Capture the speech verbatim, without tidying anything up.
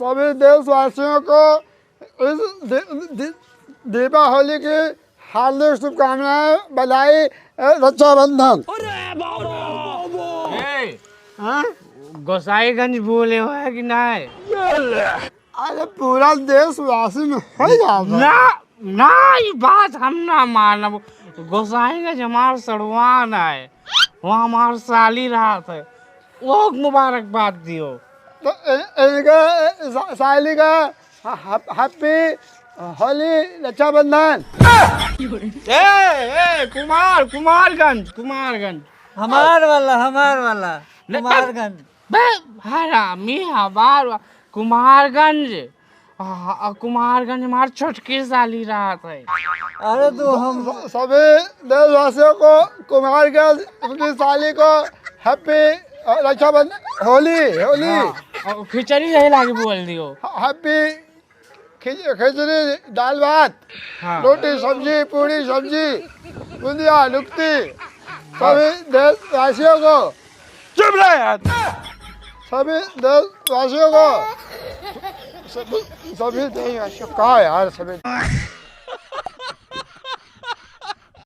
सभी देशवासियों को इस दि-, दि-, दीपावली की हार्दिक शुभकामनाएं, बधाई, ए, रक्षाबंधन। ए, हाँ? गोसाईगंज बोले हो है कि नहीं? अरे, पूरा देशवासी में हो जाता। ना, ना, ई बात हम ना मानब। गोसाईगंज हमार सड़वान है, वहाँ हमार साली रहत है, वो मुबारकबाद दियो। तो इ-, इनका, सा-, साली का ह-, ह-, happy होली, रक्षाबंधन। ए, ए, कुमार, कुमारगंज, कुमारगंज। हमार वाला, हमार वाला, नहीं, कुमारगंज। बे, हरामी, हमार वा-, कुमारगंज। आ, आ, कुमारगंज हमार छोटकी साली रहत है। अरे, तो हम स-, सभी देशवासियों को कुमारगंज उनकी साली को happy, अ, रक्षाबंधन, होली, होली। हाँ, और खिचड़ी यही लागे बोल दियो। ह-, happy खिच-, खिचड़ी, दाल भात, हाँ। रोटी, सब्जी, पूड़ी, सब्जी, बुंदिया, लुक्ती, सभी देशवासियों को। चुप रह यार। सभी देशवासियों को, सभी, सभी देशवासियों का यार, सभी